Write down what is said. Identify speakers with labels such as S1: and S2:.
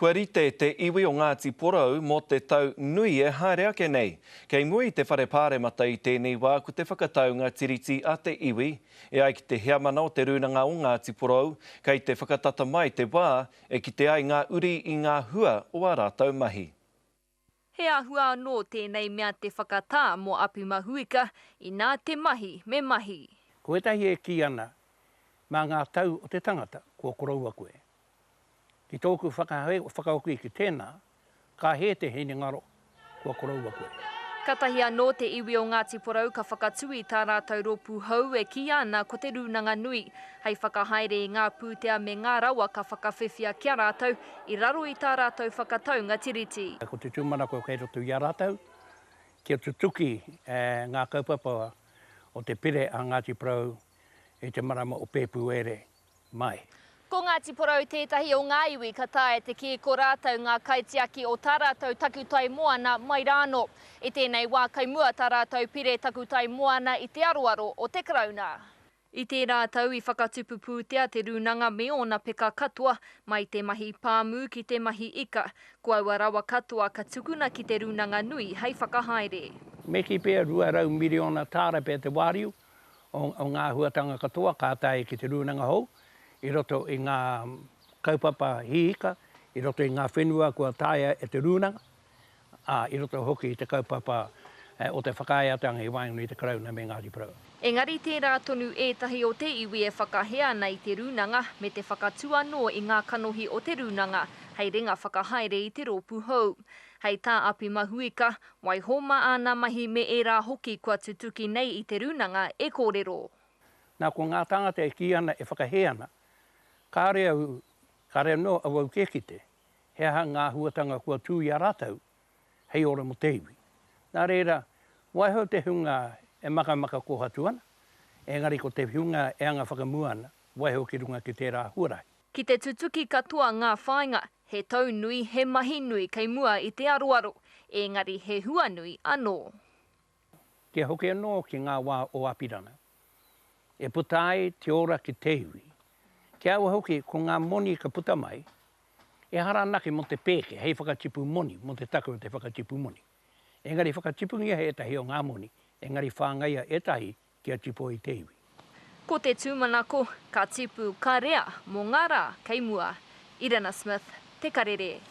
S1: Kua rite te iwi o Ngāti Porou mō te tau nui e haere ake nei. Kei mua i te Whare Pāremata i tēnei wā ko te whakataunga Tiriti a te iwi. E ai ki te heamana o Te Rūnanga o Ngāti Porou, kei te whakatata mai te wā e kite ai ngā uri i ngā hua o ā rātou mahi.
S2: He āhua anō tēnei mea te whakatā mō Api Mahuika, inā te mahi me mahi.
S3: Ko ētahi e kī ana, mā ngā tau o te tangata kua koroua koe. Ki tōku whakahoki ki tēnā, ka hē te hinengaro, kua koroua koe.
S2: Katahi anō te iwi o Ngāti Porou ka whakatū i tā rātou rōpū hou e kīia ana ko Te Rūnanga Nui, hei whakahaere i ngā pūtea me ngā rawa ka whakawhiwhia ki a rātou i raro i tā rātou whakataunga Tiriti.
S3: Ko te tūmanako kei roto i a rātou, kia tutuki ngā kaupapa o te pire a Ngāti Porou i te marama o Pēpuere mai.
S2: Ko Ngāti Porou tētahi o ngā iwi ka taea te kī ko rātou ngā kaitiaki o tā rātou takutai moana mai rānō. I tēnei wā kai mua tā rātou pire takutai moana i te aroaro o te Karauna. I tērā tau i whakatupu pūtea te rūnanga me ōna peka katoa, mai te mahi pāmu ki te mahi ika. Ko aua rawa katoa ka tukuna ki te Rūnanga Nui hei whakahaere.
S3: Me kī pea 200 miriona tāra pea te wāriu o ngā āhuatanga katoa ka tae ki te rūnanga hou i roto i ngā kaupapa hiika, i roto i ngā whenua kua taea e te rūnanga, ā, i roto hoki i te kaupapa o te whakaaeatanga i waenganui i te Karauna me Ngāti Porou.
S2: Engari tērā tonu ētahi o te iwi e whakahē ana i te rūnanga me te whakatū anō i ngā kanohi o te rūnanga hei ringa whakahaere i te rōpū hou. Hei tā Api Mahuika, Waiho mā āna mahi me ērā hoki kua tutuki nei i te rūnanga e kōrero.
S3: Nā, ko ngā tāngata e kī ana, e whakahē ana, kāore au, kāore anō awau kē kite, he aha ngā āhuatanga kua tū i a rātou hei ora mō te iwi. Nā reira, waiho te hunga e makamaka kōhatu ana, engari ko te hunga e anga whakamua ana, waiho ki runga ki tērā huarahi.
S2: Ki te tutuki katoa ngā whāinga, he tau nui, he mahi nui kei mua i te aroaro, ēngari he hua nui anō.
S3: Kia hoki anō ki ngā wā o Apirana, e puta ai te ora ki te iwi. Ki aua hoki, ko ngā moni ka puta mai, ehara anake mō te pēke hei whakatipu moni, mō te take o te whakatipu moni. Engari whakatipungia ētahi o ngā moni, engari whāngaia ētahi kia tipu ai te iwi.
S2: Ko te tūmanako, ka tipu, ka rea mō ngā rā kei mua. Irena Smith, Te Karere.